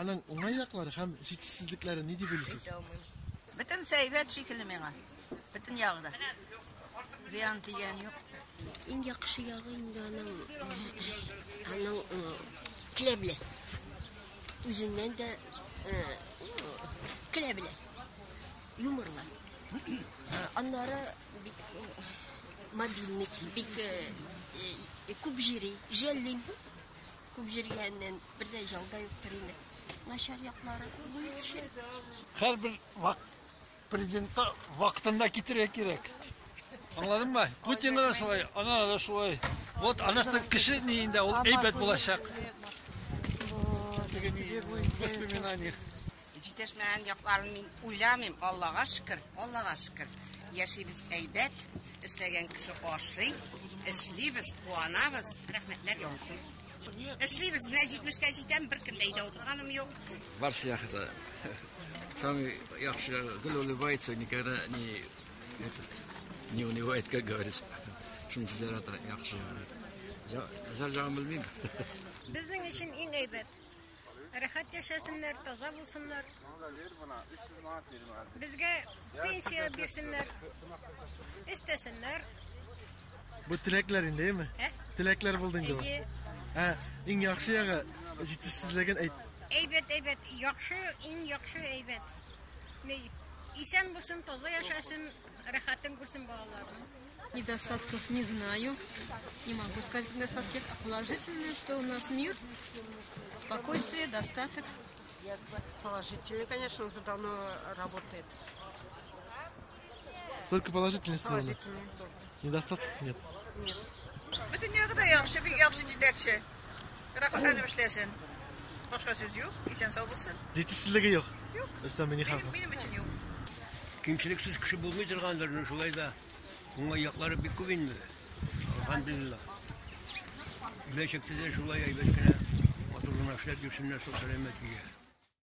Аның уңай яклары һәм җитешсезлекләре ни дип уйлыйсыз? Бөтенесе әйбәт шикелле миңа. Бөтен ягы да. Зыян тигән юк. Иң яхшы ягы инде аның аның көлә белә. Үзеннән дә көлә белә. Юморлы. Аннары бик мобильный, бик күп җири, жәллим. Күп җиргәннән бер дә җал да юктыр инде. Начар яклары буенча. Һәрбер вак президентка вакытында китерергә кирәк. Аңладыңмы? Путинга да шулай, аңа да шулай. Вот анасы кеше ни инде ул әйбәт булачак. Теге ни воспоминаниях. Җитешмәгән якларын мин уйламыйм, Аллага шөкер, Аллага шөкер. Яшибез әйбәт, эшләгән кеше ашый, эшлибез, куанабыз, рәхмәтләр яусын. Эшлибез, менә 70-кә җитәм, бер көн дә өйдә утырганым юк. Барсы яхшы. Самый яхшы, гел улыбается, никогда не, этот, не унывает, как говорится. Шунысы ярата, яхшы. Начар ягын белмим. Безнең өчен иң әйбәт. Рәхәт яшәсеннәр, таза булсыннар. Безгә пенсия бирсеннәр. Өстәсеннәр. Бу теләкләр инде, әйеме? Ә? Теләкләр булды инде бу. Әйе. Ә, иң яхшы ягы җитешсезлеген әйт. Әйбәт, әйбәт. Яхшы, иң яхшы әйбәт. Ни, исән булсын, таза яшәсен, рәхәтен күрсен балаларының. Недостатков не знаю, не могу сказать недостатки. А положительное, что у нас мир, спокойствие, достаток. Положительно, конечно, уже давно работает. Только положительные стороны. Положительно только. Недостатков нет. Нет. Бөтен ягы да яхшы, бик яхшы җитәкче. Рәхәтләнеп эшләсен. Башка сүз юк, исән сау булсын. Җитешсезлеге юк. Юк. Рөстәм Минем, Миңнеханов. минем өчен юк. Кимчелексез кеше булмый торгандыр, но шулай да уңай яклары бик күп инде. Алхамдулилла. Киләчәктә дә шулай әйбәт кенә матур гына эшләп йөрсеннәр, сау сәламәт көйгә.